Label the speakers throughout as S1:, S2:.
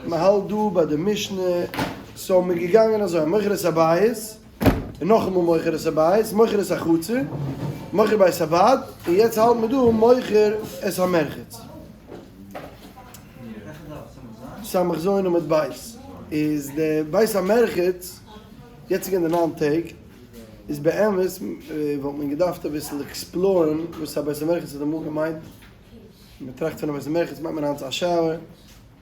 S1: מ'האלט דא ביי די משנה, סאו מ'איז געגאנגען אזוי, מוכר את הבית, און נאכאמאל מוכר את הבית, מוכר את החצר, מוכר בית הבד, און יעצט האלט מען דא מוכר את המרחץ. סמך ז' עמוד ב' איז די בית המרחץ, יעצט איז געווען די ניין טעג, איז באמת וואלט מען געדארפט אביסל explore ן וואס א בית המרחץ האט אמאל געמיינט, מען טראכט פון א בית המרחץ מיינט מען היינט א shower,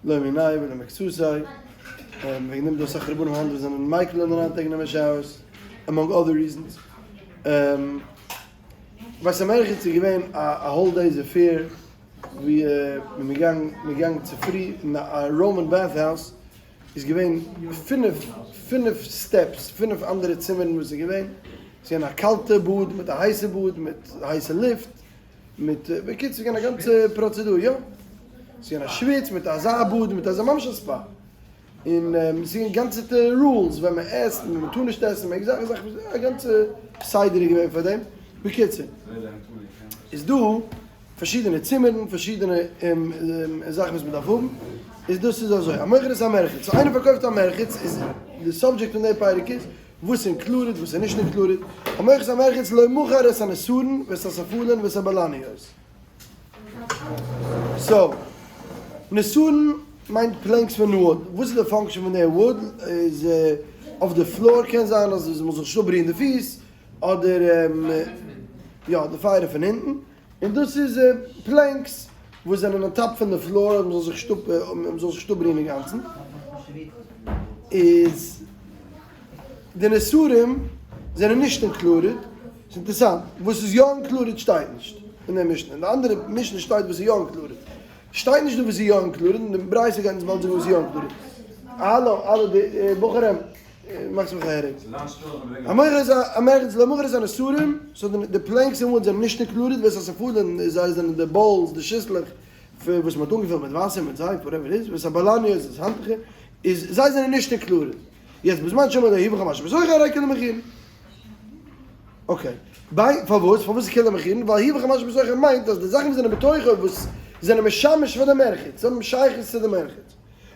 S1: לא מיניה ולא מקצתיה, וועגן דעם איז דא אסאך רבנים היינט וואס זענען מיקל אין די ניין טעג נעמען showers, among other reasons. בית המרחץ איז געווען א whole day's affair ווי מען איז געגאנגען צופרי אין א Roman bath house איז געווען פינף פינף steps פינף אנדערע צימערן וואס איז געווען, ס'איז געווען א קאלטע באד מיט א הייסע באד מיט הייסע לופט, מיט בקיצור ס'איז געווען א גאנצע פראצעדור יא, ס'איז געווען א שוויץ מיט אזא באד מיט אזא ממש א ספא, און ס'איז געווען גאנצעטע rules ווען מען עסט און ווען מען טאר נישט עסן מעג זאכן זאכן א גאנצע סדר איז געווען פאר דעם, בקיצור איז דא פארשידענע צימערן פארשידענע זאכן וואס מען דארף האבן, איז דאס איז אזוי א מוכר את המרחץ, so איינער פארקויפט א מרחץ איז די subject פון די פרק איז וואס included וואס איז נישט included, המוכר את המרחץ לא מכר את הנסרים ואת הספלים ואת הבלניות. so, נסרים מיינט planks פון wood, וואס איז די function פון די wood? איז אויף די floor קען זיין אז מ'זאל זיך נישט אפבריען די פיס, אדער יא די פייער פון אונטן, און דאס איז planks וואס זענען on top פון די floor אז מ'זאל זיך נישט מ'זאל זיך נישט אפבריען אינגאנצן, איז די נסרים זענען נישט included, ס'איז אינטערעסאנט, וואס איז יא included שטייט נישט אין די משנה, אין די אנדערע משנה שטייט וואס איז יא included, שטייט נישט דא וואס איז יא included, אין די ברייתא גייט אונז באלד זאגן וואס איז יא included. האלא, האלא די בחורים, מאכטס מיך א headache. המוכר את המרחץ לא מכר את הנסרים, so די planks און wood זענען נישט included, ואת הספלים זיי זענען די bowls, די שיסלעך וואס מ'האט אנגעפילט מיט וואסער, מיט זייף, whatever it is, ואת הבלניות איז האנטוכער, איז זיי זענען נישט included. יעצט בזמן שאמר לו הוא וכל מה שבתוכו הרי כולן מכורין. okay. ביי פארוואס? פארוואס איז כולן מכורין? ווייל הוא וכל מה שבתוכו מיינט אז די זאכן וואס זענען בתוכו וואס זענען משמש פאר די מרחץ, זיי האבן שייכות צו די מרחץ.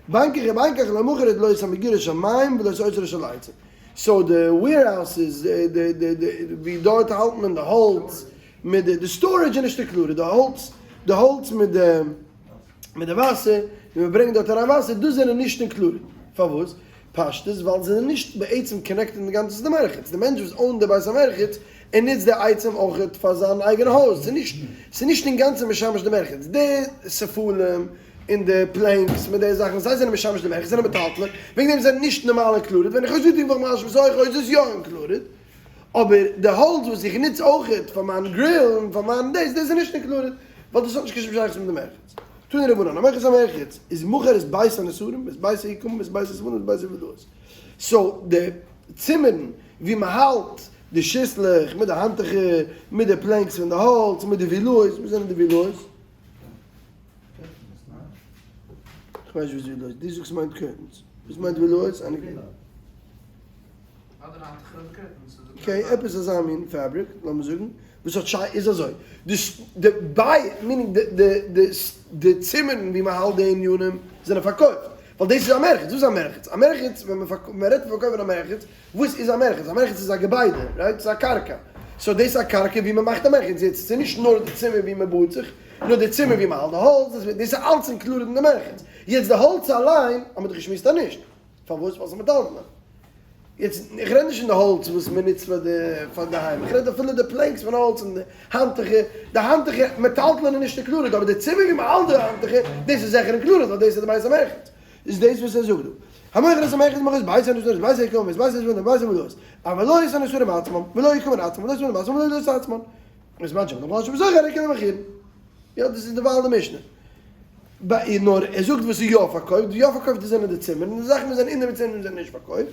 S1: בין כך ובין כך לא מכר לא את המגורה של מים ולא את אוצרו של עצים. so די warehouses, די די די ווי דארט האלט מען די האלץ מיט די די storage איז נישט included, די האלץ די האלץ מיט די מיט די וואסער, ווי מען ברענגט דארט אריין וואסער, דאס זענען נישט included. פארוואס? פשטות ווייל זיי זענען נישט בעצם connected אינגאנצן צו די מרחץ. די מענטש וואס own ט די בית המרחץ, ער נוצט די עצים אויך פאר זיין אייגענע הויז. ס'איז נישט ס'איז נישט אינגאנצן משמש די מרחץ. די ספלים און די planks מיט די זאכן, זיי זענען משמש די מרחץ, זענען מטלטלין, וועגן דעם זענען נישט נארמאל included. ווען איך האב געזאגט וכל מה שבתוכו איז עס יא included. אבער די האלץ וואס איך נוץ אויכעט פאר מיין grill און פאר מיין דאס, דאס איז נישט included, ווייל דאס האט נישט קיין שום שייכות מיט די מרחץ. תנו רבנן, המוכר את המרחץ איז מכר את בית הנסרים, את בית היקום, את בית הספלים, את בית הבלאות. so די צימערן ווי מען האלט די שיסלעך מיט די האנטוכער, מיט די planks פון די האלץ, מיט די וילאות, וואס זענען די וילאות? כ'ווייס נישט וואס וילאות, דו זאגסט מיינט curtains, וואס מיינט וילאות? okay, עפעס אזא מין fabric, לאמיר זאגן, וואס האט שיי, איז אזוי, די די ביי, meaning די די די די צימערן ווי מען האלט די ענינים זענען פארקויפט, ווייל דאס איז א מרחץ, וואס איז א מרחץ? א מרחץ, ווען מען פארקויפט, מען רעדט פון פארקויפן א מרחץ, וואס איז א מרחץ? א מרחץ איז א געביידע, right? ס'איז א קרקע, so דאס איז א קרקע ווי מען מאכט א מרחץ, יעצט ס'איז נישט נאר די צימער ווי מען באדט זיך, נאר די צימער ווי מען האלט די האלץ, דאס איז אלץ included אין די מרחץ, יעצט די האלץ אליין, האט מען דאך געשמועסט אז נישט. פארוואס? ווייל ס'איז מטלטלין. יעצט, איך רעד נישט פון די האלץ וואס מען נוצט פאר די פאר די היים, איך רעד אפילו די planks פון האלץ און די האנטוכער, די האנטוכער, מטלטלין איז נישט included, אבער די צימער ווי מען האלט די האנטוכער, דאס איז זיכער included, ווייל דאס איז די בית המרחץ. איז דאס וואס ער זאגט דא. המוכר את המרחץ מכר את בית הנסרים ואת בית היקום ואת בית הספלים ואת בית הבלאות, אבל לא את הנסרים עצמם, ולא היקום עצמם, ולא הספלים עצמם, ולא הבלאות עצמם. ובזמן שעמד כל אשר בתוכו הרי כולן מכורין. יא, דאס איז דערווייל די משנה. ביי נאר ער זאגט וואס איז יא פארקויפט, יא פארקויפט דאס זענען די צימערן, און די זאכן וואס זענען אין די צימערן זענען נישט פארקויפט.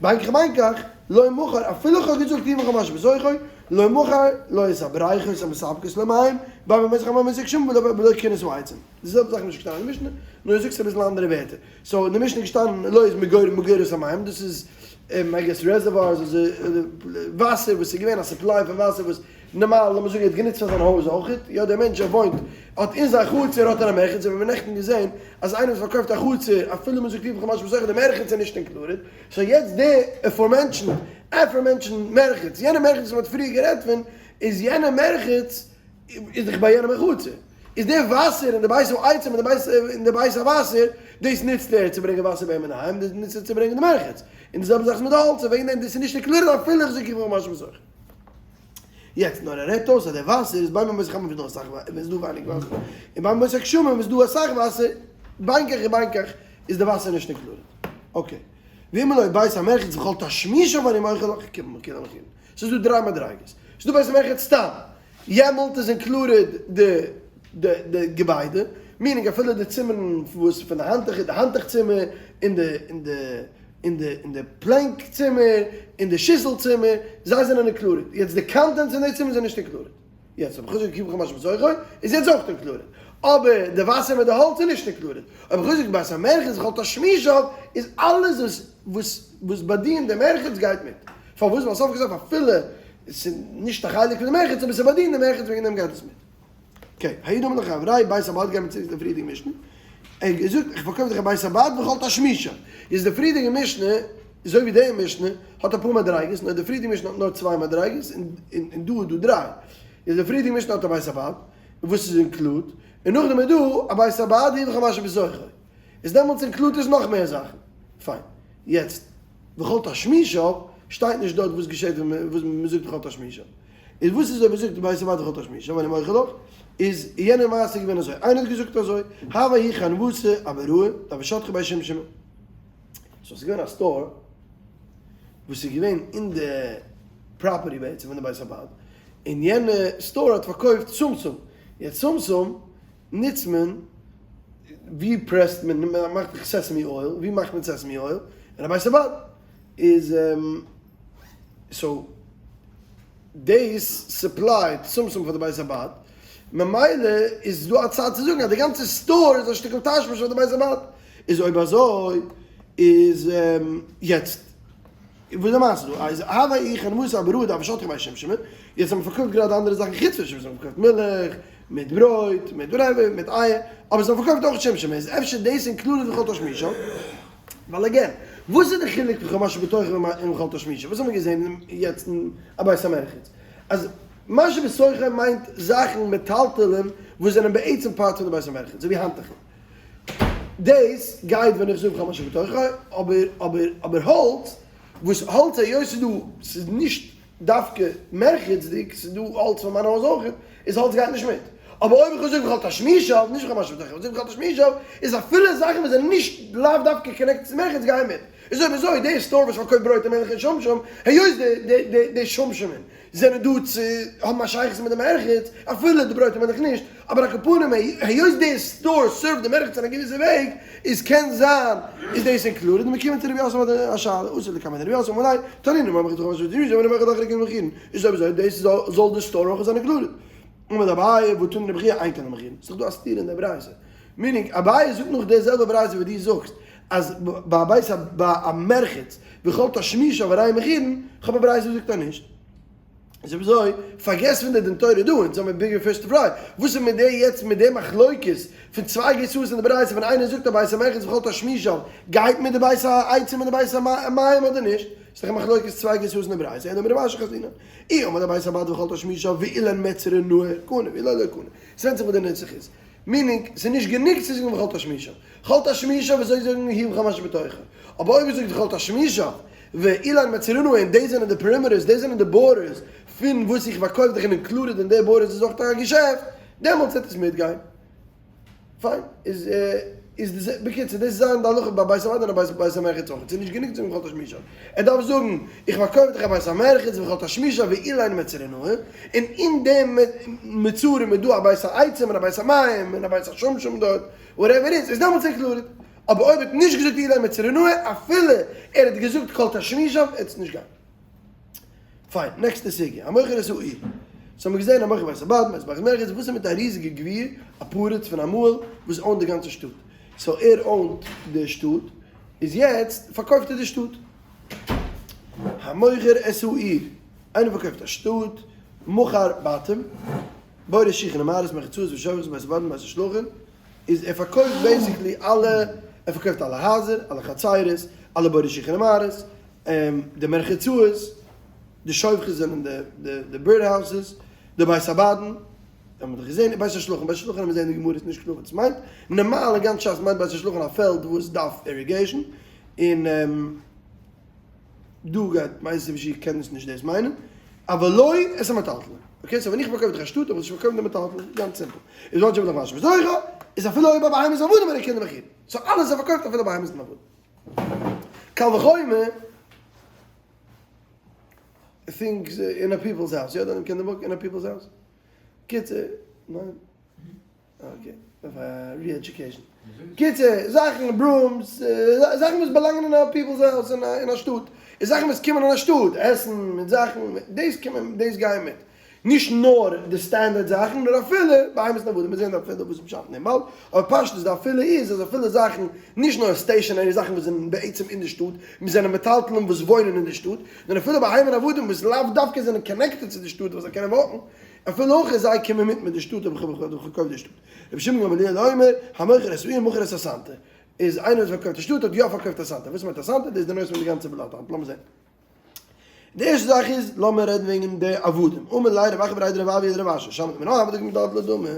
S1: בין כך ובין כך, לא מכר, אפילו איך האב געזאגט הוא וכל מה שבתוכו, לא מכר, לא את הבריכות המספקות למים, בין במשך המים ובין גשמים ולא קירות העצים. די זעלבע זאך איז נישט געשטאנען אין די משנה, נאר ער זאגט עס אביסל אנדערע ווערטער. so אין די משנה איז געשטאנען לא את מגור מגורות המים, דאס איז I guess reservoirs אדער וואסער וואס איז געווען א supply פון וואסער וואס. נארמאל לאמיר זאגן ער האט גענוצט פאר זיין הויז אויכעט, יא דער מענטש ער וואוינט האט אין זיין חצר האט ער א מרחץ, און מיר האבן נעכטן געזען אז איינער וואס פארקויפט א חצר אפילו מען זאגט הוא וכל מה שבתוכו די מרחץ איז נישט included, so יעצט די aforementioned aforementioned מרחץ, יענע מרחץ וואס מען האט פריער גערעדט פון, איז יענע מרחץ איז דאך ביי יענעם אין חצר, איז די וואסער אין די בית העצים און די בית אין די בית הוואסער, דאס נוצט ער צו ברענגען וואסער ביי אים אינדערהיים, דאס נוצט ער צו ברענגען די מרחץ, און די זעלבע זאך איז מיט די האלץ, און וועגן דעם דאס איז נישט included אפילו איך זאג הוא וכל מה שבתוכו. יעצט נאר ער רעדט אויס אז די וואסער איז בין בימות החמה ווען איז דא אסאך ווען איז דא ווייניג וואסער, און בין בימות הגשמים ווען איז דא אסאך וואסער, בין כך ובין כך איז די וואסער נישט included. Okay. ואם לא בית המרחץ וכל תשמישיו אני מוכר לך, כולן מכירין. ס'איז דא דריי מדריגות. ס'איז דא בית המרחץ סתם. יעמאלט איז included די די די געביידע, meaning אפילו די צימערן וואס פון די האנטוך די האנטוך צימער און די און די און די און די פלענק צימער און די שיסל צימער, זיי זענען included. יעצט די contents אין די צימער זענען נישט included. יעצט אויב חזק הוא וכל מה שבתוכו איז יעצט אויך included. אבער די וואסער מיט די האלץ איז נישט included. אויב חזק בית המרחץ וכל תשמישיו איז אלעס וואס וואס וואס באדינט די מרחץ גייט מיט. פארוואס? ווייל סוף כל סוף אפילו עס איז נישט א חלק פון די מרחץ אבער ס'באדינט די מרחץ וועגן דעם גייט עס מיט. Okay, ההוא דאמר לחבריה בית הבד גיימיר צוריק צו די פריערדיגע משנה. ער האט געזאגט איך פארקויף דיך א בית הבד וכל תשמישיו. איז די פריערדיגע משנה אזוי ווי די משנה האט אפאר מדריגות נאר די פריערדיגע משנה האט נאר צוויי מדריגות און דא איז דא דריי. איז די פריערדיגע משנה האט א בית הבד וואס איז included און נאכדעם איז דא א בית הבד הוא וכל מה שבתוכו. איז דעמאלטס included עס נאך מער זאכן. פיין. יעצט וכל תשמישיו שטייט נישט דארט וואס געשעט ווען מ'זאגט וכל תשמישיו. איז וואס איז אויב מ'זאגט בית הבד וכל תשמישיו ואני מוכר לך? איז יענע מעשה געווען אזוי, איינער האט געזאגט אזוי, הוה ההוא חנוותא אבוראי דהוו שטחי ביה שומשמי. so ס'איז געווען א store וואס איז געווען אין די property בעצם פון די בית הבד, און יענע store האט פארקויפט שומשום. יעצט שומשום נוצט מען, ווי פרעסט מען, מען מאכט דאך sesame oil, ווי מאכט מען sesame oil? אין א בית הבד. איז so דאס supply ט שומשום פאר די בית הבד, ממילא איז דא א צד צו זאגן אז די גאנצע store איז א שטיקל תשמיש פאר די בית הבד, איז אויב אזוי איז יעצט וואס איז די מעשה דא? איז הוה ההוא חנוותא אבוראי דהוו שטחי ביה שומשמי, יעצט האט מען פארקויפט גראדע אנדערע זאכן חוץ פון שומשום, מ'האט פארקויפט מילך, מיט ברויט, מיט whatever, מיט אייער, אבער זיי האבן פארקויפט אויך שומשום, איז אפשר דאס included וכל תשמישיו? ווייל again, וואס איז די חילוק פון כל מה שבתוכו און וכל תשמישיו? וואס האבן מיר געזען יעצט אין א בית המרחץ? אז מה שבתוכו מיינט זאכן מטלטלים וואס זענען בעצם part פון די בית המרחץ, אזוי ווי האנטוכער. דאס גייט ווען איך זאג וכל מה שבתוכו, אבער אבער אבער האלץ, וואס האלץ היות ס'איז דא, ס'איז נישט דווקא מרחצ'דיג, ס'איז דא האלץ פון מיין הויז אויך, איז האלץ גייט נישט מיט. אבער אויב איך זאג וכל תשמישיו, נישט וכל מה שבתוכו, איך זאג וכל תשמישיו, איז אפילו זאכן וואס זענען נישט לאו דווקא connected צו מרחץ גייען מיט. איז אויב אזוי, די store וואס פארקויפט ברויט און מילך און שומשום, היות די די די די שומשומען זענען דא צו האבן א שייכות מיט די מרחץ, אפילו די ברויט און מילך נישט, אבער על כל פנים היות די store serve ט די מרחץ אין א געוויסע וועג, איז קען זיין איז דאס included, און מיר קומען צו רבי יוסף האט א שאלה, אתא לקמיה דרבי יוסף אמר ליה, תנינא מה מחיצה חמש ותשעים ואני מוכר לך כולן מכירין, איז אויב אזוי דאס זאל די store אויך זיין included. אמר אביי והתני רבי חייא אין כולן מכירין, ס'איז דאך דא א סתירה אין די ברייתא, meaning אביי זאגט נאך די זעלבע ברייתא ווי דו זאגסט אז ביי א בית ביי א מרחץ וכל תשמישיו הרי מכירין, כ'האב א ברייתא וואס זאגט אז נישט. איז אויב אזוי, פארגעס פון די דין תורה דא, אונז האמיר bigger fish to fry, וואס איז מיט די יעצט מיט די מחלוקת פון צוויי גירסאות אין די ברייתא ווען איינער זאגט א בית המרחץ וכל תשמישיו גייט מיט די בית העצים און די בית המים אדער נישט? ס'איז דאך א מחלוקת צוויי גירסאות אין די ברייתא, אלא אמר רב אשי חזינא, אי אמרת בית הבד וכל תשמישיו ואילן מיצרי נהר קנה ואי לא לא קנה, ס'ווענדט זיך וואס די נוסח איז. meaning, ס'איז נישט גענוג צו זאגן וכל תשמישיו. כל תשמישיו איז אזוי זאגן הוא וכל מה שבתוכו. אבער אויב מ'זאגט וכל תשמישיו, ואילן מיצרי נהר און דאס זענען די perimeters, דאס זענען די borders פון וואס איך פארקויף דיך און included אין די borders איז אויך א געשעפט, דעמאלטס וועט עס מיטגיין. פיין. איז איז די בקיצור, דאס איז זיין די הלכה ביי בית הבד און ביי בית המרחץ אויך. ס'איז נישט גענוג צו זאגן וכל תשמישיו. ער דארף זאגן, איך פארקויף דיך א בית המרחץ וכל תשמישיו ואילן מיצרי נהר, און אין דעם מצרים איז דא א בית העצים און א בית המים און א בית השומשום דארט, whatever איז, איז דעמאלטס included. אבער אויב ער האט נישט געזאגט אילן מיצרי נהר, אפילו ער האט געזאגט כל תשמישיו, וועט עס נישט גיין. פיין, נעקסטע סוגיא, המוכר את העיר. so האבן מיר געזען המוכר בית הבד, בית בית מרחץ, וואס איז מיט א ריזיגע גביר, א פריץ פון א מאהל, וואס own ט די גאנצע שטאט. so ער own ט די שטאט, איז יעצט פארקויפט ער די שטאט. המוכר את העיר, איינער פארקויפט א שטאט. מכר בתים, בורות שיחין ומערות מרחצאות ושופכות בית הבדין בית השלחין, איז ער פארקויפט basically אלע, ער פארקויפט אלע הייזער, אלע חצרות, אלע בורות שיחין ומערות, די מרחצאות, די שופכות זענען די bird houses, די בית הבדין, האבן מיר דאך געזען, און בית השלחין, בית השלחין האבן מיר געזען אין די גמרא איז נישט קלאר וואס עס מיינט, נארמאל אין גאנץ שס מיינט בית השלחין א פעלד וואס דארף irrigation, און דא גייט מיינסטו ווי איך קען עס נישט דאס מיינען, אבל לא את המטלטלין, okay so ווען איך פארקויף דיך א שטאט האב איך נישט פארקויפט די מטלטלין, גאנץ סימפל, איז וואס דזשעב נאך משהו בתוכה, איז אפילו אויב א בהמה איז עבדים און ער קען די מחיר, so אלעס איז פארקויפט אפילו בהמות און עבדים. קל וחומר. things in a people's house, יא דער קען די book in a people's house? קיצור, ניין? okay, דארף א re-education. קיצור, זאכן, brooms, זאכן וואס באלאנגען אין א people's house אין א שטאט, און זאכן וואס קומען אין א שטאט, עסן מיט זאכן, דאס קומען, דאס גייען מיט. נישט נאר די standard זאכן, נאר אפילו בהמות און עבדים, מיר זעען אפילו וואס פשט אין דעם באלד, אבער פשטות די אפילו איז אז אפילו זאכן, נישט נאר stationary זאכן וואס זענען בעצם אין די שטאט, מיר זענען מטלטלים וואס וואוינען אין די שטאט, נאר אפילו בהמה און עבדים וואס לאו דווקא זענען connected צו די שטאט וואס זיי קענען walk ן, אפילו אויך אז זיי קומען מיט מיט די שטאט האב איך געקויפט די שטאט. רבי שמעון גמליאל אומר, המוכר את העיר מכר את אסנתא. איז איינער וואס פארקויפט די שטאט האט יא פארקויפט אסנתא. וואס מיינט אסנתא? דאס איז די נושא פון די גאנצע בלאט היינט. לאמיר זען. די ערשטע זאך איז, לאמיר רעדן וועגן די עבדים. אמר ליה רב אחא בריה דרב אויא לרב אשי, שמעת מינה עבדא כמטלטלי דמי,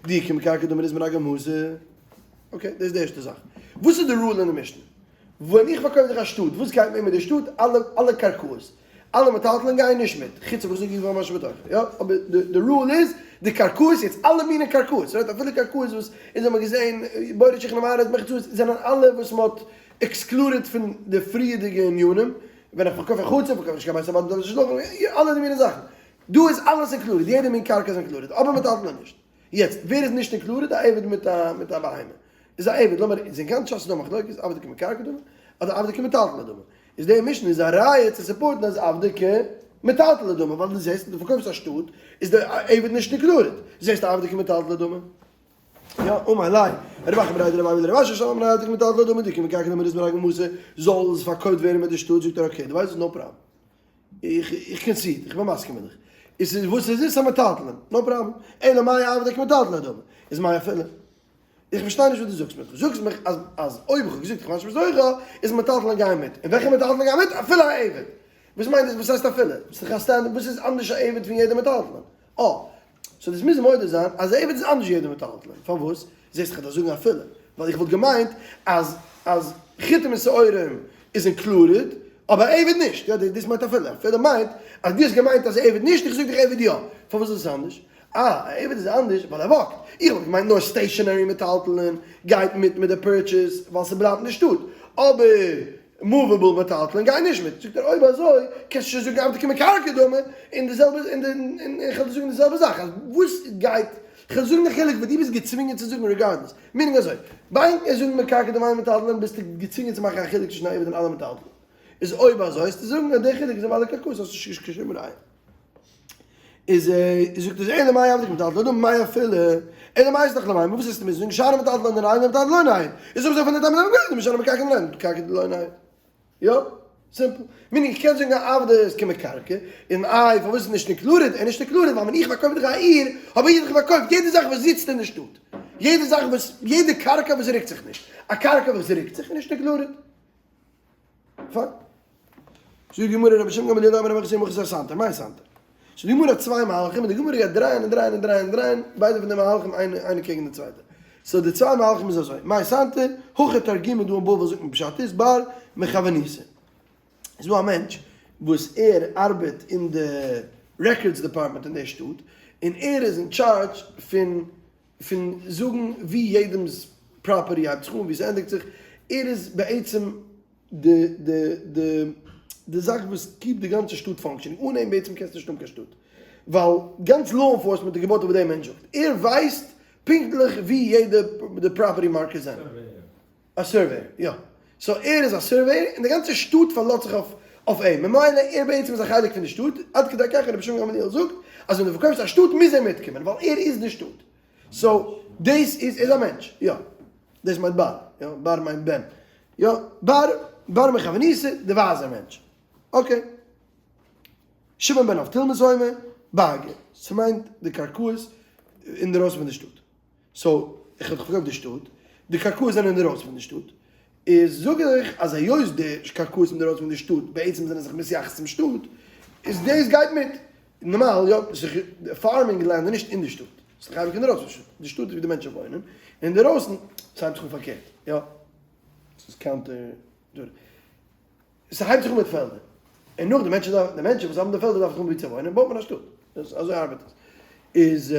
S1: דאי כמקרקעי דמי לזמר הגמתא. okay, דאס איז די ערשטע זאך. וואס איז די rule אין די משנה? ווען איך פארקויף דיך א שטאט, וואס גייט מיט מיט די שטאט? אלע אלע קרקעות. אלע מטלטלין גייען נישט מיט, חוץ אויב איך זאג איך משהו בתוכה. יא, אבער די rule איז, די קרקעות, יעצט אלע מיני קרקעות, right? אפילו קרקעות וואס אונז האבן געזען, בורות שיחין ומערות, מרחצאות, זענען אלע וואס מ'האט excluded פון די פריערדיגע ענינים, ווען איך פארקויף א חצר פארקויף איך נישט קיין בית הבדין דארף איך נישט נאכ, אלע די מיני זאכן. דא איז אלעס included, יעדע מין קרקע איז included, אבער מטלטלין נישט. יעצט, ווער איז נישט included? א עבד מיט א מיט א בהמה. איז א עבד, לאמיר זען גאנץ שס איז דא מחלוקת, עבדא כמקרקעי דמי, אדער עבדא כמטלטלי דמי. איז די משנה איז א ראיה צו support ן אז עבדא כמטלטלי דמי, ווייל דו זעסט דו פארקויפסט א שטאט, איז די עבד נישט included. זעסט עבדא כמטלטלי דמי. יא, אמר ליה, רב אחא בריה דרב אויא לרב אשי שמעת מינה עבדא כמטלטלי דמי דאי כמקרקעי דמי לזמר הגמתא, זאל עס פארקויפט ווערן מיט די שטאט, זאגט ער okay, דו ווייסט וואס, no problem. איך איך concede, איך בין מסכים מיט דיך. איז איז וואס איז עס א מטלטלין? no problem. אלא מאי עבדא כמטלטלי דמי. איז מאי אפילו. איך פארשטיי נישט וואס דו זאגסט מיך. דו זאגסט מיך אז אז אויב איך האב געזאגט איך מיין נישט מזוכה, איז מטלטלין גייען מיט. און וועלכע מטלטלין גייען מיט? אפילו א עבד. וואס מיינט דאס? וואס הייסט אפילו? ס'איז דאך א סטענדערט. וואס איז אנדערש א עבד פון יעדע מטלטלין? אה. so דאס מוז מודה זיין אז א עבד איז אנדערש ווי יעדע מטלטלין. פארוואס? זעסט איך דארף זאגן אפילו. ווייל איך וואלט געמיינט אז אז חיטים און שעורים איז included, אבער עבד נישט. יא, דאס מיינט אפילו. אפילו מיינט אז דו האסט געמיינט אז עבד נישט, איך זאג דיך עבד יא. פארוואס איז עס אנדערש? אה, א עבד איז אנדערש ווייל ער walk ט. איך וואלט געמיינט נאר stationary מטלטלין גייט מיט מיט די purchase ווייל ס'בלייבט אין די שטאט. אבער movable מטלטלין גייט נישט מיט. זאגט ער אויב אזוי קענסטו שוין זאגן עבדא כמקרקעי דמי און די זעלבע און די און איך וועל דיר זאגן די זעלבע זאך אז וואס גייט כ'וועל זאגן די חילוק וואס דו ביסט געצווינגען צו זאגן regardless. meaning אזוי, ביי ענק זאגן מקרקעי דמי מטלטלין ביסטו געצווינגען צו מאכן א חילוק צווישן א עבד און אלע מטלטלין. איז אויב אזוי וועסטו זאגן אז די חילוק איז אויף אלע קרקעות האסטו נישט קיין שום ראיה. איז זאגט ער אלא מאי עבדא כמטלטלי דמי מאי אפילו אלא מאי איז דאך למימר וואס וועסטו מיר זאגן שאני מטלטלין דניידי מטלטלין דלא ניידי איז אויב אזוי פון די טעם דמקרקעי דמי שאני מקרקעי דניידי מקרקעי דלא ניידי יא סימפל meaning איך קען זאגן א עבדא איז כמקרקעי און איי פארוואס איז נישט included ער נישט included ווייל ווען איך פארקויף דיך א עיר האב איך דיך פארקויפט יעדע זאך וואס זיצט אין די שטאט יעדע זאך וואס יעדע קרקע וואס רוקט זיך נישט א קרקע וואס רוקט זיך איז נישט included. פיין. זאגט די גמרא רבי שמעון גמליאל אמר רבי חסיא מכר את אסנתא, מאי אסנתא? so די גמרא האט צוויי מהלכים און די גמרא גייט דרייען און דרייען און דרייען און דרייען ביידע פון די מהלכים איינע איינע קעגן די צווייטע. so די צוויי מהלכים איז אזוי, מאי אסנתא, הכי תרגימו דא אין בבל זאגט מען פשט איז בר מכוניתא. איז דא א מענטש וואס ער ארבעט אין די records department אין די שטאט און ער איז אין טשארדזש פון פון זאגן ווי יעדעמס property הייבט זיך אן ווי ס'ענדיגט זיך, ער איז בעצם די די די די זאך וואס keep ט די גאנצע שטאט functioning, אן אים בעצם קענסטו נישט האבן קיין שטאט, ווייל גאנץ law enforcement איז געבויט אויף וואס דער מענטש זאגט, ער ווייסט פונקטליך ווי יעדע די property markers זענען. א surveyor, יא. so ער איז א surveyor און די גאנצע שטאט פארלאזט זיך אויף אויף אים, ממילא ער בעצם איז א חלק פון די שטאט, עד כדי כך רבי שמעון גמליאל זאגט אז ווען דו פארקויפסט א שטאט מוז ער מיטקומען ווייל ער איז די שטאט. so דאס איז, ער איז א מענטש, יא. דאס מיינט בר, יא, בר מיינט בן. יא, בר, בר מכוניתא, די ווייזער מענטש. okay. שמעון בן אבטולמוס אומר. באגע, ס'מיינט די קרקעות אינדערויסן פון די שטאט. so איך האב דאך פארקויפט די שטאט, די קרקעות זענען אינדערויסן פון די שטאט, איז זאג איך אז היות די קרקעות אינדערויסן פון די שטאט בעצם זענען זיך מתייחס צום שטאט, איז דאס גייט מיט. נארמאל יא, farming land איז נישט אין די שטאט, ס'איז דאך אייביג אינדערויסן פון די שטאט, די שטאט איז ווי די מענטשן וואוינען, און אינדערויסן, ס'הייבט זיך אן פארקערט, יא, ס'איז counter. ס'הייבט זיך אן מיט פעלדער, און נאך די מענטשן דארפן, די מענטשן וואס האבן די פעלדער דארפן האבן וואו צו וואוינען, בויט מען א שטאט. דאס אזוי ארבעט עס. איז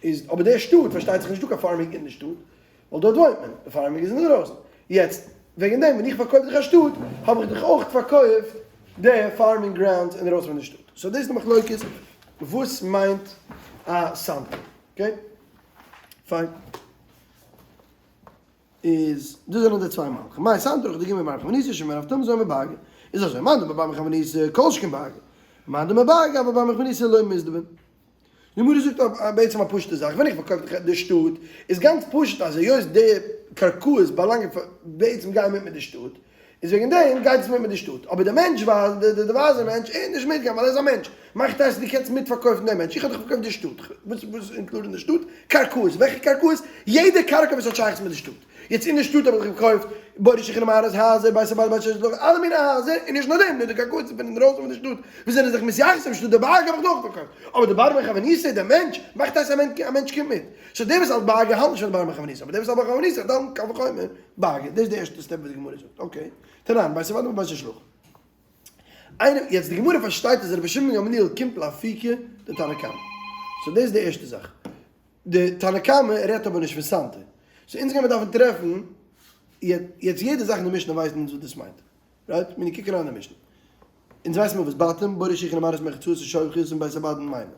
S1: איז אבער די שטאט פארשטייט זיך נישטא קיין farming אין די שטאט, ווייל דארט וואוינט מען, די farming איז אינדערויסן. יעצט, וועגן דעם ווען איך פארקויף דיך א שטאט, האב איך דיך אויך פארקויפט די farming grounds אינדערויסן פון די שטאט. so דאס איז די מחלוקת וואס מיינט א סנטר. okay? פיין. איז דאס זענען די צוויי מהלכים, מאי סנטר וכדי ג' בר מחמניתא שמעון רב תמזון מבאגה, איז אזוי, מאן דאמר בר מחמניתא כל שכן באגה, מאן דאמר באגה אבל בר מחמניתא לא מזדבן. די גמרא זאגט בעצם א פשוטע זאך, ווען איך פארקויף די שטאט, איז גאנץ פשוט אז היות די קרקעות באלאנגען בעצם גייען מיט מיט די שטאט, איז וועגן דעם גייט עס מיט מיט די שטאט, אבער דער מענטש ווייז, די ווייזער מענטש, ער איז נישט מיטגעגאנגען ווייל ער איז א מענטש, מאכט הייסט דו קענסט מיט פארקויפן דעם מענטש, איך האב דאך פארקויפט די שטאט, וואס וואס include אין די שטאט? קרקעות, וועלכע קרקעות? יעדע קרקע וואס האט שייכות מיט די שטאט, יעצט אין די שטאט האב איך געקויפט בורי שיכון מערות הייזער, בית הבד בית שש אלע מיני הייזער, און נישט נאר דעם, נאר די קרקעות פון אינדרויסן פון די שטאט וואס זענען זיך מתייחס צום שטאט, די בארג האב איך דאך פארקויפט, אבער די בר מחמניתא, דער מענטש, מאכט הייסט א מענטש קומט מיט, so דער וואס האלט באגה האלט נישט פון די בר מחמניתא, אבער דער וואס האלט בר מחמניתא האלט קל וחומר. באגה, דאס איז די ערשטע step וואס די גמרא זאגט, okay, תנן, בית הבדים ובית השלחין. איינער, יעצט די גמרא פארשטייט אז רבי שמעון גמליאל קומט לאפוקי די תנא קמא. so דאס איז די ערשטע זאך. די תנא קמא רעדט אבער נישט פון סנטר. so אונז גיימיר דארפן טרעפן, יעצט יעדע זאך אין די משנה ווייסן אונז וואס דאס מיינט. right? מיר קוקן אריין אין די משנה. אונז ווייסן מיר וואס בתים, בורי שיחין ומערות מרחצאות און שובכות און בית הבדים מיינען.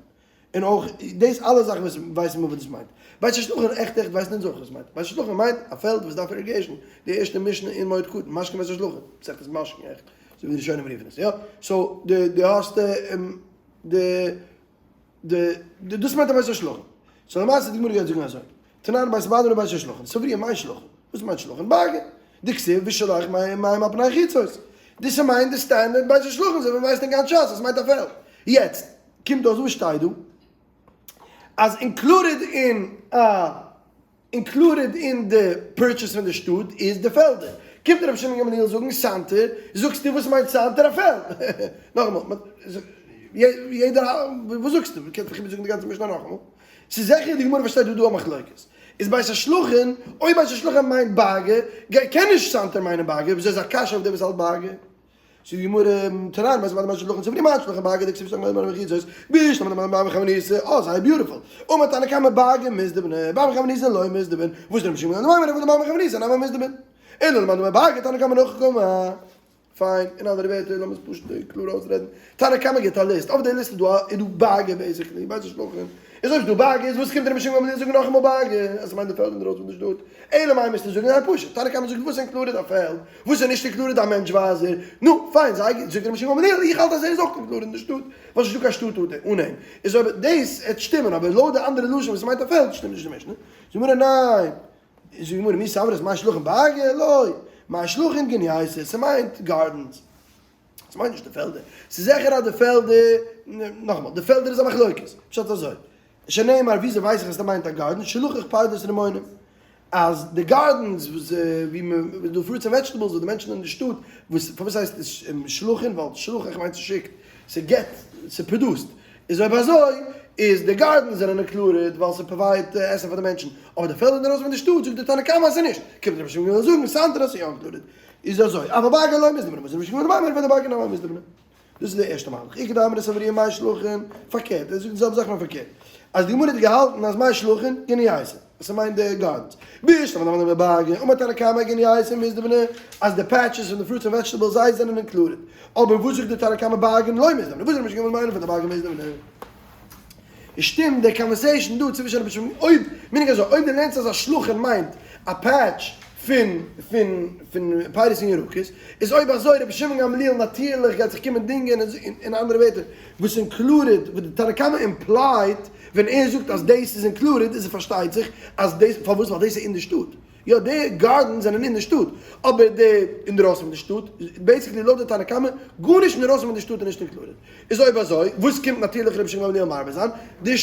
S1: און אויך דאס אלע זאכן וואס ווייסן מיר וואס דאס מיינט. בית השלחין עכט עכט ווייסן אונז אויך וואס מיינט. בית השלחין מיינט א פעלד וואס דארף irrigation, די ערשטע משנה אין מועד קטן, משקין בית השלחין, מסכת משקין עכט, אזוי ווי די ראשונים רופן עס, יא? so די די האסט די די די דאס מיינט א בית השלחין. so למעשה די גמרא גייט זאגן אזוי, תנן בית הבדים ובית השלחין, סברוה מאי שלחין? וואס מיינט שלחין? באגה. דכתיב ושלח מים על פני חוצות. דאס מיינט די standard בית השלחין, אזוי ווי מ'ווייסט אין גאנץ שס אז ס'מיינט א פעלד. יעצט. קומט אויס וואס שטייט דא? אז included אין א included אין די purchase פון די שטאט איז די פעלדער. קומט רבי שמעון גמליאל זאגן סנטר, זאגסטו וואס מיינט סנטר? א פעלד. נאכאמאל, יעדער וואס זאגסטו? קענסט דאך איבערזאגן די גאנצע משנה נאכאמאל. ס'איז זיכער די גמרא פארשטייט דא דא א מחלוקת. איז בית השלחין, אויב בית השלחין מיינט באגע, קען נישט סנטר מיינען באגע, וויאזוי איז א קשיא אויף דעם וואס האלט באגע? זאגט די גמרא, תנן בית הבדים ובית השלחין סברוה מאי שלחין באגה דכתיב ושלח מים על פני חוצות, בשלמא למאן דאמר בר מחמניתא, אה זייער beautiful, אמר תנא קמא באגה מזדבני, בר מחמניתא לא מזדבן, וואס איז רבי שמעון דאמר רבי בר מחמניתא נמי מזדבן, אלא למאן דאמר באגה תנא קמא נאך קמא. פיין, אין אנדערע ווערטער, לאמיר עס פשוט קלאר אויסרעדן, תנא קמא גיבט א list, אויף די list איז דא א איז דא באגה basically, בית השלחין, איז אויב ס'דא באגה איז וואס קומט רבי שמעון גמליאל זאגן נאכאמאל באגה, אז ס'מיינט די פעלד אינדרויסן פון די שטאט, אלא מאי מוזטו זאגן זייער פשוט, תנא קמא זאגט וואס included א פעלד, וואס איז נישט included א מענטש ווייזער, נו, פיין, זייער גוט, זאגט רבי שמעון גמליאל, איך האלט אז ער איז אויך included אין די שטאט, ווייל ס'נישטא קיין שטאט אן אים, איז אויב דאס עט שטימען, אבער לויט די אנדערע לשון וואס מיינט א פעלד שטימט נישט די משנה, זאגט די גמרא ניין, זאגט די גמרא מי סברת מאי שלחין באגה, לא, מאי שלחין גנייתא, ס'מיינט gardens. ס'מיינט נישט די פעלדער. ס'איז זיכער אז די פעלדער, נאכאמאל, די פעלדער איז א מחלוקת. פשט אזוי, שנאמר וויאזוי ווייס איך אז ס'מיינט א גארדן, שלחך פרדס רימונים. אז די gardens וואס ווי מ'איז דא fruits און vegetables וואס די מענטשן אין די שטאט, וואס פארוואס הייסט עס שלחין, ווייל שלחך מיינט ס'שיקט, ס'געט, ס'פראדוסט. איז אויב אזוי איז די gardens זענען included ווייל ס' provide ט עסן פאר די מענטשן, אבער די פעלדער אינדערויסן פון די שטאט זאגט די תנא קמא אז ס'איז נישט, קומט רבי שמעון גמליאל זאגן סנטר אז ס'איז יא included. איז אזוי, אבל באגה לא מזדבני, וואס איז רבי שמעון גמליאל מיינען פון די באגה נמי מזדבני? דאס איז די ערשטע מהלך, איכא דאמרי סברוה מאי שלחין, פארקערט, ער זאגט די זעלבע זאך נאר פארקערט, אז די גמרא האט געהאלטן אז מאי שלחין גנייתא, אז ס'מיינט די gardens, בשלמא למאן דאמר באגה, אמר תנא קמא גנייתא מזדבני, אז די patches פון די fruits און vegetables זיי זענען included, אבער וואס זאגט די תנא קמא באגה לא מזדבני, וואס איז רבי שמעון גמליאל מיינען פון די באגה מזדבני? איז שטימט דער conversation דא צווישן רבי שמעון אויב meaning אזוי אויב די לערנסט אז א שלחן מיינט א patch פון פון פון פירות און ירקות איז אויב אזוי רבי שמעון גמליאל נאטירליך גייט זיך קומען דינגען אין אנדערע ווערטער וואס included וואס די תנא קמא implied ווען ער זאגט אז דאס איז included איז עס פארשטייט זיך אז דאס פארוואס ווייל דאס איז אין די שטאט. יא די gardens זענען אין די שטאט, אבער די אינדרויסן פון די שטאט, basically לויט די תנא קמא, גארנישט אינדרויסן פון די שטאט איז נישט included. איז אויב אזוי, וואס קומט נאטירליך רבי שמעון גמליאל מרבה זיין? די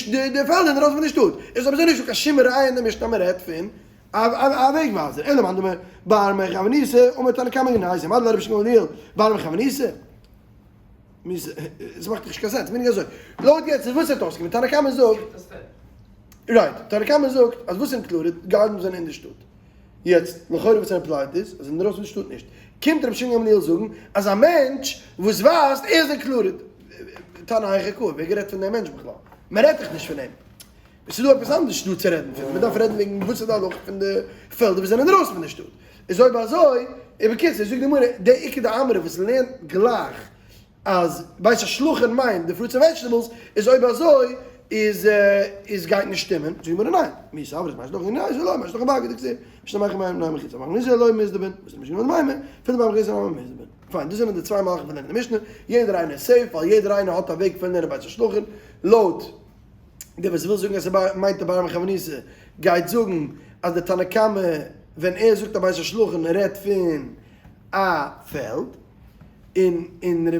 S1: פעלדער אינדרויסן פון די שטאט. איז אויב אזוי נישטא קיין שום ראיה אין די משנה אז מען רעדט פון א וועג ווייזער. אלא מאן דאמר בר מחמניתא, אמר תנא קמא גנייזא, מה דלרבי שמעון גמליאל בר מחמניתא? עס מאכט נישט קיין sense, מיינט אזוי, לויט יעצט איז וואס האט אויסגעקומען, תנא קמא זאגט, right, תנא קמא זאגט אז וואס included, gardens זענען אין די שטאט, יעצט לכאורה וואס ער implied איז אז אינדרויסן פון די שטאט נישט, קומט רבי שמעון גמליאל זאגן אז א מענטש וואס ווייזט ער איז included, תנא היכא קאי, ווער גערעדט פון דעם מענטש בכלל? מען רעדט דאך נישט פון אים, עס איז דא עפעס אנדערש דא צו רעדן פון, מען דארף רעדן וועגן וואס איז די הלכה פון די פעלדער וואס זענען אינדרויסן פון די שטאט, איז אויב אזוי, איז בקיצור, זאגט די גמרא, די איכא דאמרי וואס לערנט גלייך אז בית השלחין מיינט די fruits און vegetables, איז אויב אזוי איז איז גייט נישט שטימען, זאגט די גמרא ניין, מי סברת בית השלחין ניין איז לא בית השלחין בארג דכתיב, משנה מאחר מים מים מחיצה, מאחר ניסא לא מזדבן, וואס איז משנה מים מים, אפילו מים מחיצה מים מזדבן. פיין, דאס זענען די צוויי מהלכים פון לערנען די משנה, יעדער איינער איז safe, ווייל יעדער איינער האט א וועג פון לערנען בית השלחין, לויט דער וואס וויל זאגן אז ס'מיינט די בר מחמניתא גייט זאגן אז די תנא קמא ווען ער זאגט א בית השלחין רעדט פון א פעלד און און ר'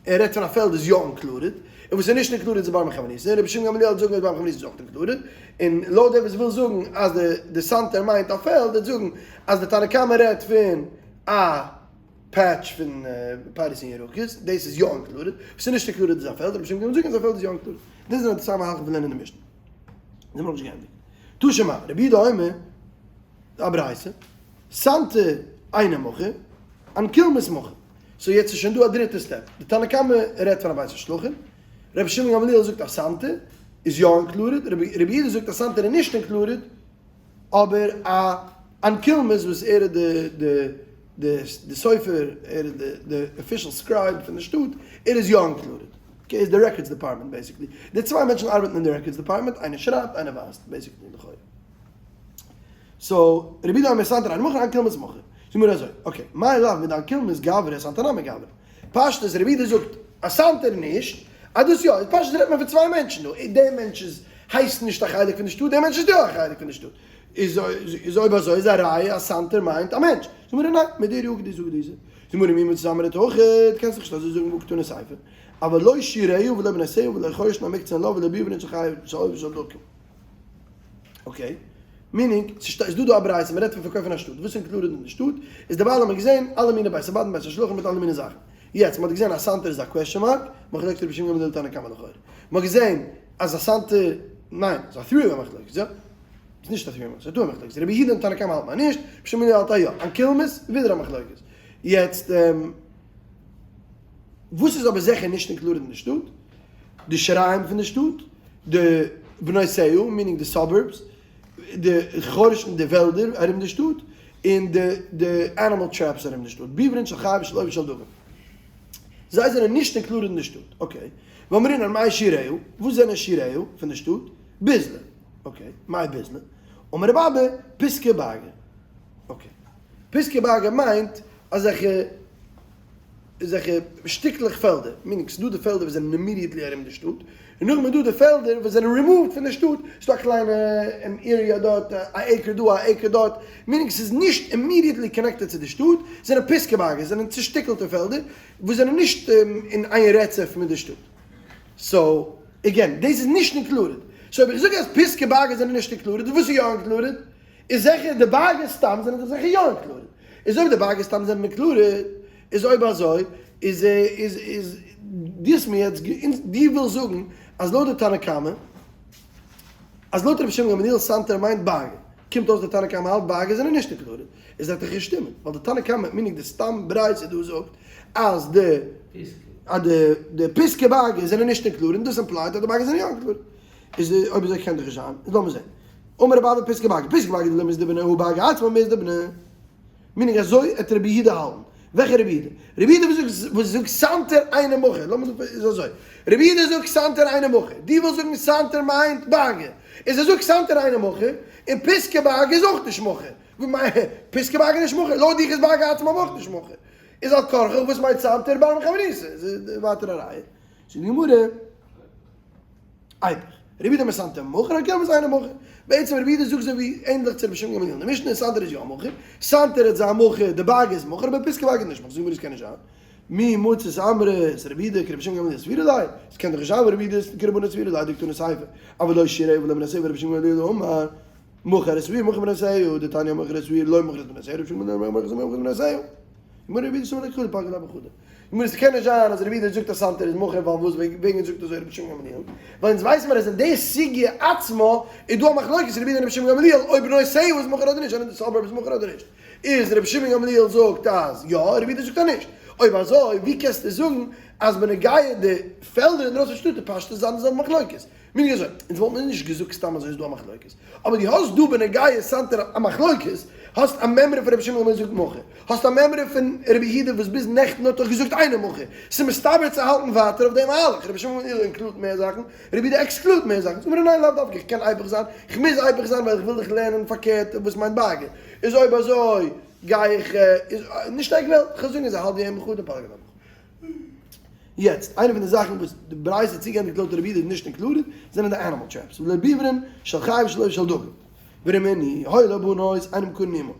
S1: ער רעדט פון א פעלד איז יא included און וואס איז נישט included איז בר מחמניתא און רבי שמעון גמליאל וועט זאגן אז בר מחמניתא איז אויך included און לויט דער וואס וויל זאגן אז די די סנטר מיינט א פעלד וועט זאגן אז די תנא קמא רעדט פון א patch פון פירות און ירקות, דאס איז יא included, וואס איז נישט included איז א פעלד, רבי שמעון גמליאל זאגט אז א פעלד איז יא included. דאס זענען די צוויי מהלכים פון לערנען די משנה. זענען מיר נאכנישט געענדיגט. תא שמע, רבי יהודה אומר, א ברייתא, סנטר אינו מכור, אנקילמוס מכור. so יעצט איז שוין דא א דריטע step. די תנא קמא רעדט פון א בית השלחין, רבי שמעון גמליאל זאגט א סנטר איז יא included, רבי יהודה זאגט א סנטר איז נישט included, אבער א אנקילמוס וואס ער איז די די די די סופר ער איז די די official scribe פון די שטאט ער איז יא included okay איז די records department basically די צוויי מענטשן ארבעטן אין די records department איינער שרייבט איינער ווייזט basically לכאורה so רבי יהודה אומר סנטר אינו מכור אנקילמוס מכור זאג מיר אזוי okay מאי לאו מדאנקילמוס גברא סנטר נמי גברא פשטות רבי יהודה זאגט א סנטר נישט אז דאס יא איז פשטות רעדט מען פון צוויי מענטשן דא דער מענטש איז הייסט נישט א חלק פון די שטאט דער מענטש איז יא א חלק פון די שטאט איז איז אויב אזוי איז א ראיה אז סנטר מיינט א מענטש זאג מיר ניין מיט דיר יאגט די זאג די זאג מיר מי מצוות אמרת אויכעט קענסט נישט אזוי זאגן וואו קטנה ספר אבל לא שירהו ולא בנשהו ולא חורשן המקצוע לו ולא ביבנט של חי של אויב של דוקם okay meaning ס'איז דא דא א ברייתא מ'רעדט פון פארקויפן א שטאט וואס included אין די שטאט איז דערווייל האט מען געזען אלע מיני בית הבדים בית השלחין מיט אלע מיני זאכן יעצט מ'האט געזען א סנטר איז א question mark מחלוקת רבי שמעון גמליאל תנא קמא לכאורה מ'האט געזען אז א סנטר ניין ס'איז א three way מחלוקת יא? ס'איז נישט א three way ס'איז א two way מחלוקת רבי יהודה און תנא קמא האלטן אז נישט רבי שמעון גמליאל האלט אז יא אנקילמוס ווידער א מחלוקת יעצט וואס איז אבער זיכער נישט included אין די שטאט די שיריים פון די שטאט, די בנותיה, meaning די suburbs, די חורשן, די וועלדער ארום די שטאט, און די די animal traps ארום די שטאט, ביברין של חי ושל עוף ושל דגים. זיי זענען נישט included אין די שטאט. okay. ואמרינן מאי שיריה, וואס זענען שיריה פון די שטאט? ביזלא. okay. מאי ביזלא? אמר רב אבא, פיסקא באגא. okay. פיסקא באגא מיינט אזעלכע. אזעלכע שטיקלעך פעלדער, meaning ס'דא די פעלדער וואס זענען immediately ארום די שטאט, און נאכדעם איז דא די פעלדער וואס זענען removed פון די שטאט, ס'דא א קליינע area דארט, א acre דא א acre דארט, meaning ס'איז נישט immediately connected צו די שטאט, זענען פיסקא באגער, זענען צושטיקלטע פעלדער וואס זענען נישט אין איין רצף מיט די שטאט. so, again, דאס איז נישט included. so אויב איך זאג אז פיסקא באגער זענען נישט included, וואס איז יא included? איז זיכער די באגער סתם זענען דאך זיכער יא included. איז אויב די באגער סתם זענען included, איז אויב אזוי איז איז איז דו האסט מיר יעצט דו ווילסט זאגן אז לויט די תנא קמא אז לויט רבי שמעון גמליאל סנטר מיינט באגער, קומט אויס די תנא קמא האלט באגער זענען נישט included, איז וועט דאך נישט שטימען, ווייל די תנא קמא meaning די סתם ברייתא דא זאגט אז די אז די די פיסקא באגער זענען נישט included און דאס implied אז די באגער זענען יא included, איז אויב אזוי קען דאך נישט זיין, איז לאמיר זען. אמר רב אבא פיסקא באגער, פיסקא באגער דלא מזדבני הא באגער עצמא מזדבני. meaning אזוי עט רבי יהודה האלטן. וועלכע רבי יהודה? רבי יהודה וואס זאגט וואס זאגט סנטר אינו מכור. לאמיר זאגן איז אזוי. רבי יהודה זאגט סנטר אינו מכור. דו ווילסט זאגן סנטר מיינט באגער. איז ער זאגט סנטר אינו מכור, און פיסקא באגער איז אויך נישט מכור. פיסקא באגער נישט מכור? לויט דיך איז באגער עצמם אויך נישט מכור. איז על כרחך וואס מיינט סנטר בר מחמניתא? איז ווייטער א ראיה. זאגט די גמרא. איפוך. רבי יהודה אומר סנטר מכור הכלבית אינה מכור. בעצם רבי יהודה זאגט אזוי ווי ענדליך צו רבי שמעון גמליאל אין די משנה, סנטר איז יא מכור, סנטר איז א מכור, די בארג איז מכור, אבער פיתקא בארג איז נישט מכור, זאג מיר עס קען נישט זיין. מי מצית אמרת רבי יהודה כרבי שמעון גמליאל סבירא ליה, עס קען דאך נישט זיין ווייל רבי יהודה איז כרבנן סבירא ליה דקתני סיפא, אבל לא שיריה ולא בנותיה ורבי שמעון גמליאל אמר מכר את העיר מכר בנותיה, דתניא מכר את העיר לא מכר את בנותיה רבי שמעון גמליאל מכר את העיר מכר את בנותיה. גמרא רבי יהודה סבר לה כחדא פליגא דארף בחדא. גמרא עס קען נישט זיין אז רבי יהודה זאגט אז סנטר איז מכור ווייל וואס וועגן זאגט אזוי רבי שמעון גמליאל ווייל אונז ווייסן מיר אז אין די סוגיא עצמה איז דא א מחלוקת רבי יהודה און רבי שמעון גמליאל אויב בנותיה איז מכור אדער נישט אדער די suburb איז מכור אדער נישט איז רבי שמעון גמליאל זאגט אז יא רבי יהודה זאגט אז נישט אויב אזוי ווי קענסטו זאגן אז בנוגע די פעלדער אינדרויסן שטאט איז פשטות זיין די זעלבע מחלוקת מיר אזוי, אונז וואלט מיר נישט געזאגט סתם אזוי איז דא א מחלוקת, אבער דו האסט דא בנוגע סנטר א מחלוקת, האסט א מימרא פון רבי שמעון וואס זאגט מכור, האסט א מימרא פון רבי יהודה וואס ביז נעכטן האט דאך געזאגט אינו מכור, ס'איז מסתבר צו האלטן ווייטער אויף דעם מהלך, רבי שמעון include ט מער זאכן, רבי יהודה exclude ט מער זאכן, זאג מיר ניין לאו דווקא, איך קען אייביג זיין, איך מוז אייביג זיין ווייל איך וויל דיך לערנען פארקערט וואס מיינט באגער, איז אויב אזוי גיי איך, איז נישט עק וועלט, כ'זאג נישט זיי האלט ווי אים בחדא פלגא דמחר. יעצט, איינע פון די זאכן וואס די ברייתא האט צוגעענדיגט לויט רבי יהודה איז נישט included, זענען די animal traps, ולא ביברין של חי ושלא של דגים. ורמינהי, היו לה בנות, אין נמכרין עמה.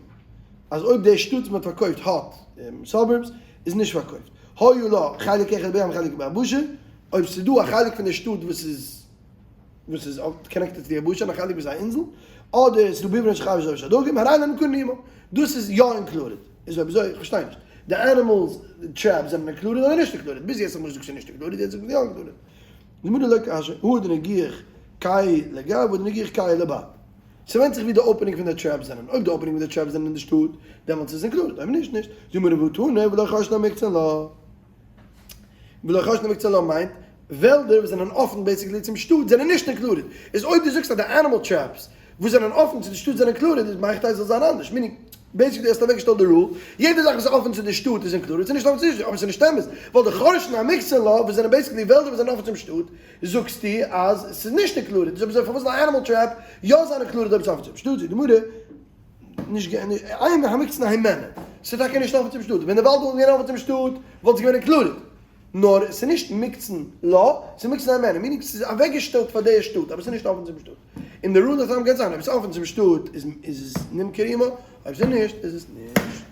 S1: אז אויב די שטאט וואס מען האט פארקויפט האט suburbs, איז נישט פארקויפט. היו לה חלק אחד בים וחלק ביבשה, אויב ס'איז דא א חלק פון די שטאט וואס איז וואס איז connected צו די יבשה און א חלק וואס איז א אינזל, אדער ס'איז דא ביברין של חי ושלא של דגים, הרי אלו נמכרין עמה. דאס איז יא included. איז אויב אזוי, איך פארשטיי נישט. די animals traps זענען included אדער נישט included? ביז יעצט האט מען געזאגט ס'איז נישט included, יעצט זאגט מען יא included. די גמרא לא קשיא, הא דנגיח קאי לגב והא דנגיח קאי לבר. ס'ווענדט זיך ווי די opening פון די traps זענען. אויב די opening פון די traps זענען אין די שטאט, דעמאלטס איז עס included, אויב נישט, נישט. די גמרא והא תנא ולא חורשין המוקצין לה. ולא חורשין המוקצין לה מיינט, וועלדער וואס זענען אפן basically צום שטאט זענען נישט included. איז אויב דו זאגסט אז די animal traps וואס זענען אפן צו די שטאט זענען included איז מהיכי תיתי זאל זיין אנדערש. meaning, basically האסטו אוועקגעשטעלט די rule, יעדע זאך וואס איז אפן צו די שטאט איז included, ס'איז נישט אפן צו די שטאט, אבער ס'איז נישט אמת, ווייל די חורשין המוקצין לה וואס זענען basically וועלדער וואס זענען אפן צום שטאט, זאגסטו אז ס'איז נישט included. איז אויב אזוי פארוואס זאל א animal trap יא זיין included אויב ס'איז אפן צום שטאט? זאגט די גמרא, נישט גע איין המוקצין הימנה, ס'איז טאקע נישט אפן צום שטאט, ווען די וואלד וואלט געווען אפן צום שטאט וואלט עס געווען included, נאר ס'איז נישט מוקצין לה, ס'איז מוקצין הימנה, meaning ס'איז אוועקגעשטעלט פאר די שטאט, אבער ס'איז נישט אפן צום שטאט. און די rule of thumb גייט זיין, אויב ס'איז אפן צום שטאט איז איז עס נמכר עמה, אויב ס'איז נישט איז עס נישט.